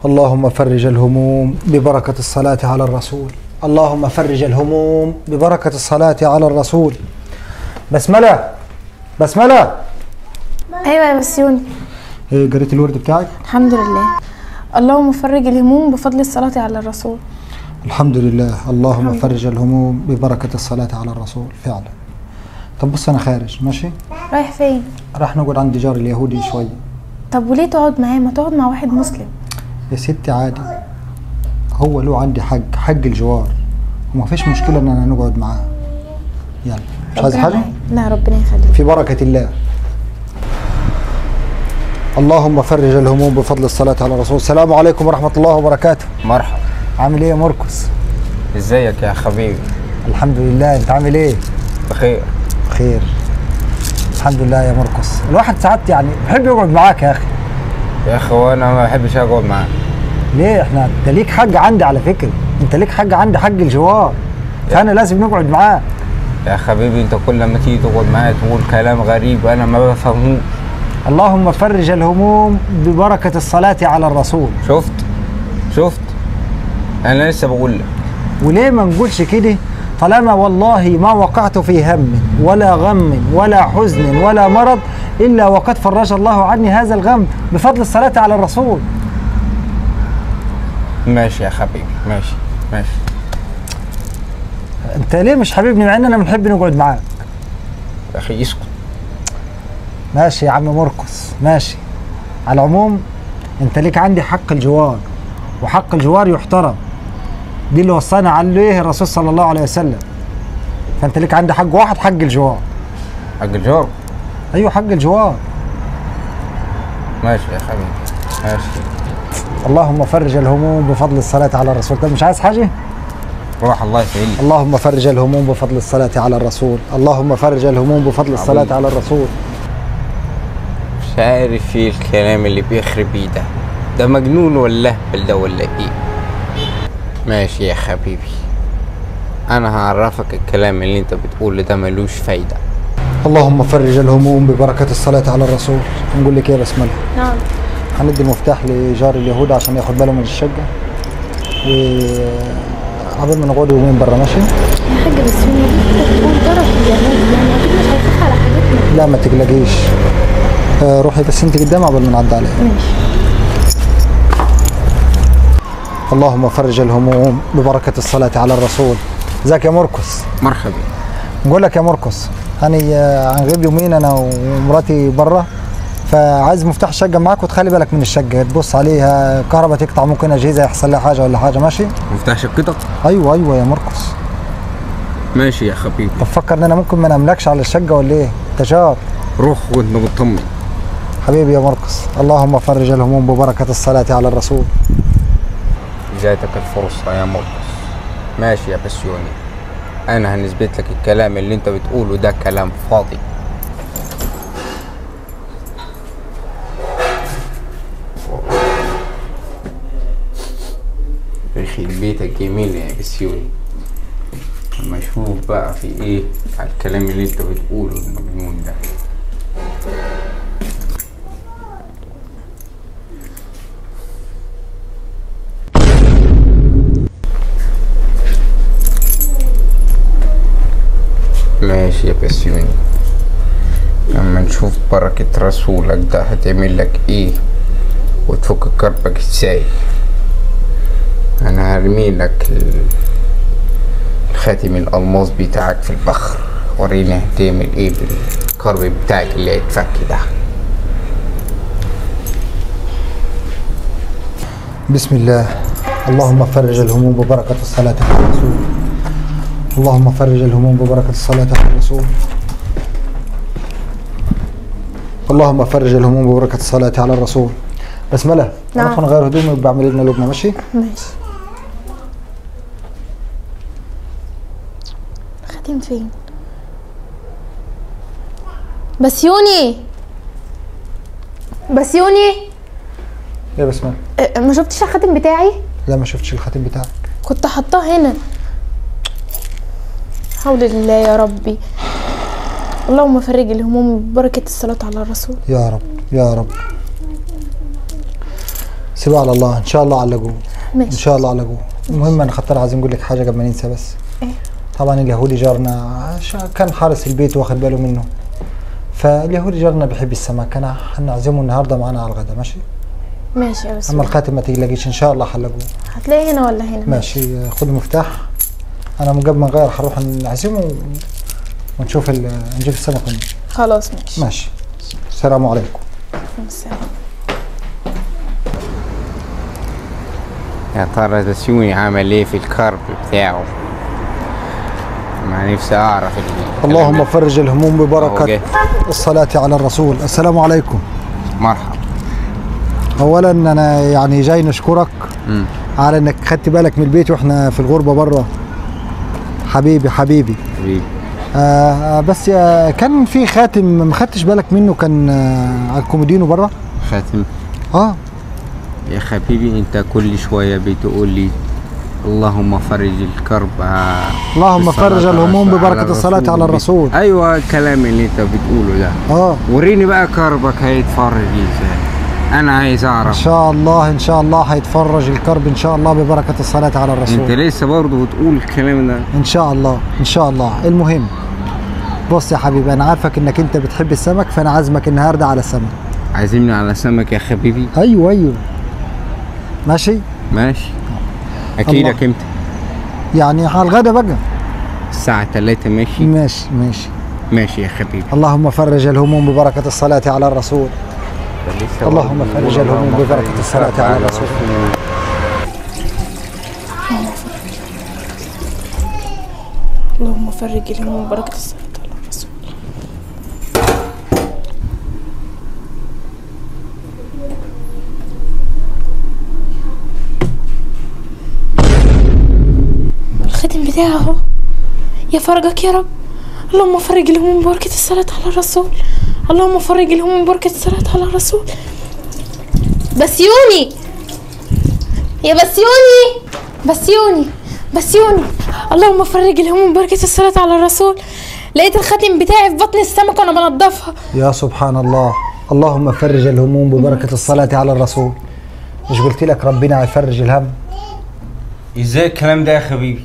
اللهم فرج الهموم ببركة الصلاة على الرسول. اللهم فرج الهموم ببركة الصلاة على الرسول. بسملة، بسملة. ايوه يا بسيوني. ايه، قريت الورد بتاعك؟ الحمد لله. اللهم فرج الهموم بفضل الصلاة على الرسول. الحمد لله. اللهم فرج الهموم ببركة الصلاة على الرسول فعلا. طب بص، انا خارج، ماشي؟ رايح فين؟ راح نقعد عند جار اليهودي شوية. طب وليه تقعد معاه؟ ما تقعد مع واحد مسلم. يا ستي عادي، هو له عندي حق، حق الجوار، وما فيش مشكلة ان انا نقعد معاه. يلا، مش عايز حاجة؟ لا، ربنا يخليك. في بركة الله. اللهم فرج الهموم بفضل الصلاة على الرسول. السلام عليكم ورحمة الله وبركاته. مرحبا. عامل ايه يا مرقس؟ ازيك يا حبيبي؟ الحمد لله، انت عامل ايه؟ بخير. بخير الحمد لله يا مرقس. الواحد ساعات يعني بحب يقعد معاك يا اخي. يا اخي وانا ما بحبش اقعد معاك. ليه؟ احنا انت ليك حق عندي على فكرة، انت ليك حق عندي، حق الجوار، فانا لازم نقعد معاك. يا حبيبي انت كل ما تيجي تقعد معايا تقول كلام غريب انا ما بفهموش. اللهم فرج الهموم ببركة الصلاة على الرسول. شفت؟ شفت؟ انا لسه بقول لك. وليه ما نقولش كده؟ طالما والله ما وقعت في هم ولا غم ولا حزن ولا مرض إلا وقد فرج الله عني هذا الغم بفضل الصلاة على الرسول. ماشي يا حبيبي، ماشي ماشي. انت ليه مش حبيبني مع اننا بنحب نقعد معاك؟ يا اخي اسكت. ماشي يا عم مرقس، ماشي. على العموم انت ليك عندي حق الجوار، وحق الجوار يحترم، دي اللي وصانا عليه الرسول صلى الله عليه وسلم. فانت ليك عندي حق واحد، حق الجوار. حق الجوار؟ ايوه حق الجوار. ماشي يا حبيبي، ماشي. اللهم فرج الهموم بفضل الصلاة على الرسول. طب مش عايز حاجة؟ روح الله يسعدك. اللهم فرج الهموم بفضل الصلاة على الرسول. اللهم فرج الهموم بفضل الصلاة على الرسول. مش عارف ايه الكلام اللي بيخرب بيه ده، ده مجنون ولا اهبل ده ولا ايه؟ ماشي يا حبيبي، انا هعرفك الكلام اللي انت بتقوله ده ملوش فايدة. اللهم فرج الهموم ببركة الصلاة على الرسول. نقول لك ايه يا بسملة؟ نعم. هندي المفتاح لجار اليهود عشان ياخد باله من الشقة، وعبال ما نقعد يومين بره. ماشي؟ يا حاج بسيوني انت بتقول جارك اليهود، يعني اكيد مش هيخاف على حاجتنا. لا ما تقلقيش، روحي بس انت قدام عبال ما نعدي عليها. ماشي. اللهم فرج الهموم ببركة الصلاة على الرسول. ازيك يا مرقس؟ مرحبا. نقول لك يا مرقس، أنا هنغيب يومين أنا ومراتي بره، فعايز مفتاح الشقة معاك وتخلي بالك من الشقة، تبص عليها، كهرباء تقطع، ممكن أجهزة يحصل لها حاجة ولا حاجة. ماشي؟ مفتاح شقتك؟ أيوه أيوه يا مرقس. ماشي يا حبيبي. طب فكر إن أنا ممكن ما نملكش على الشقة ولا إيه؟ أنت جار. روح وأنت مطمن. حبيبي يا مرقس، اللهم فرج الهموم ببركة الصلاة على الرسول. جاتك الفرصة يا مرقس. ماشي يا بسيوني، أنا هنثبت لك الكلام اللي أنت بتقوله ده كلام فاضي. يخرب بيتك جميل يا بسيوني. أما أشوف بقى في إيه على الكلام اللي أنت بتقوله المجنون ده. ماشي يا بسيوني، اما نشوف بركة رسولك ده هتعمل لك ايه وتفك كربك ازاي. انا هرمي لك الخاتم الالماس بتاعك في البخر، وريني هتعمل ايه بالكرب بتاعك اللي هيتفك ده. بسم الله. اللهم فرج الهموم ببركة الصلاة على الرسول. اللهم فرج الهموم ببركة الصلاة على الرسول. اللهم فرج الهموم ببركة الصلاة على الرسول. بسملة، نعم. أنا نغير هدومي وبعمل لنا لقمة. ماشي؟ ماشي. الخاتم فين؟ بسيوني، بسيوني. يا بسملة، ما شفتش الخاتم بتاعي؟ لا ما شفتش الخاتم بتاعك، كنت حطاه هنا. حول الله يا ربي. اللهم فرج الهموم ببركة الصلاة على الرسول. يا رب يا رب. سيبها على الله، ان شاء الله علقوه. ماشي ان شاء الله علقوه. المهم انا خطر عايزين نقول لك حاجة قبل ما ننسى بس. ايه؟ طبعا اليهودي جارنا كان حارس البيت واخد باله منه، فاليهودي جارنا بيحب السمك، انا هنعزمه النهارده معانا على الغداء. ماشي؟ ماشي يا بس. اما الخاتم ما تقلقيش ان شاء الله حلقوه. هتلاقيه هنا ولا هنا؟ ماشي، خد المفتاح. انا من قبل ما نغير هروح نعزمه ونشوف نجيب السمك ونجي. خلاص ماشي. ماشي، السلام عليكم. السلام. يا ترى بسيوني عمل ايه في الكرب بتاعه؟ ما نفسي اعرف. اللهم فرج الهموم ببركة الصلاة على الرسول. السلام عليكم. مرحبا. اولا انا يعني جاي نشكرك على انك خدت بالك من البيت واحنا في الغربة بره. حبيبي حبيبي حبيبي. بس كان في خاتم ما خدتش بالك منه، كان على الكومودينو بره. خاتم؟ يا حبيبي انت كل شوية بتقول لي اللهم فرج الكرب، اللهم فرج الهموم ببركة الصلاة على الرسول. ايوه الكلام اللي انت بتقوله ده. وريني بقى كربك هيتفرج ازاي، انا عايز اعرف. ان شاء الله ان شاء الله هيتفرج الكرب ان شاء الله ببركة الصلاة على الرسول. انت لسه برضه بتقول الكلام ده؟ ان شاء الله ان شاء الله. المهم بص يا حبيبي، انا عارفك انك انت بتحب السمك، فانا عازمك النهارده على السمك. عازمني على سمك يا حبيبي؟ ايوه ايوه. ماشي؟ ماشي. اكيدك امتى؟ يعني على الغدا بقى. الساعة 3. ماشي؟ ماشي ماشي ماشي يا حبيبي. اللهم فرج الهموم ببركة الصلاة على الرسول. اللهم فرج الهموم ببركة الصلاة على الرسول. اللهم فرج الهموم ببركة الصلاة على الرسول. الخاتم بتاعه اهو. يا فرجك يا رب. اللهم فرج الهموم ببركة الصلاة على الرسول. اللهم فرج الهموم ببركة الصلاة على الرسول. بسيوني يا بسيوني، بسيوني بسيوني، اللهم فرج الهموم ببركة الصلاة على الرسول. لقيت الخاتم بتاعي في بطن السمك وانا بنضفها. يا سبحان الله. اللهم فرج الهموم ببركة الصلاة على الرسول. مش قلت لك ربنا هيفرج الهم؟ ازاي الكلام ده يا حبيبي؟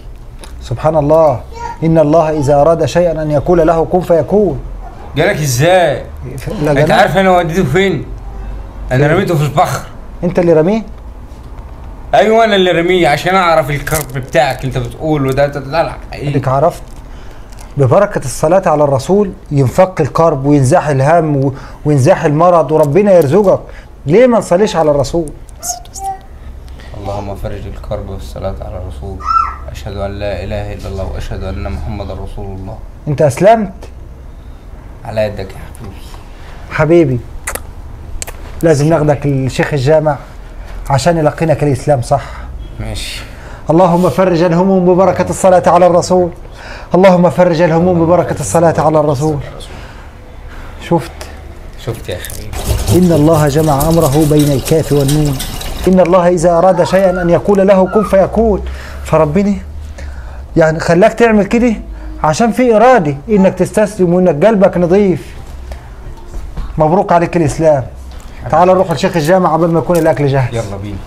سبحان الله، إن الله إذا أراد شيئا أن يقول له كن فيكون. جالك ازاي؟ انت عارف انا وديته فين؟ انا رميته في البحر. انت اللي رمية؟ ايوه انا اللي رمية عشان اعرف الكرب بتاعك انت بتقوله ده. لا اديك عرفت ببركة الصلاة على الرسول ينفك الكرب وينزاح الهم وينزاح المرض وربنا يرزقك. ليه ما نصليش على الرسول؟ اللهم فرج الكرب والصلاة على الرسول. أشهد أن لا إله إلا الله وأشهد أن محمد رسول الله. أنت أسلمت؟ على يدك يا حبيبي. حبيبي لازم ناخدك للشيخ الجامع عشان يلقينك الإسلام صح. ماشي. اللهم فرج الهموم ببركة الصلاة على الرسول. اللهم فرج الهموم ببركة الصلاة على الرسول. شفت؟ شفت يا حبيبي. إن الله جمع أمره بين الكاف والنون. إن الله إذا أراد شيئا أن يقول له كن فيكون. فربنا يعني خلاك تعمل كده عشان في إرادة إنك تستسلم وإنك قلبك نظيف. مبروك عليك الإسلام. تعال نروح لشيخ الجامع قبل ما يكون الأكل جاهز. يلا بينا.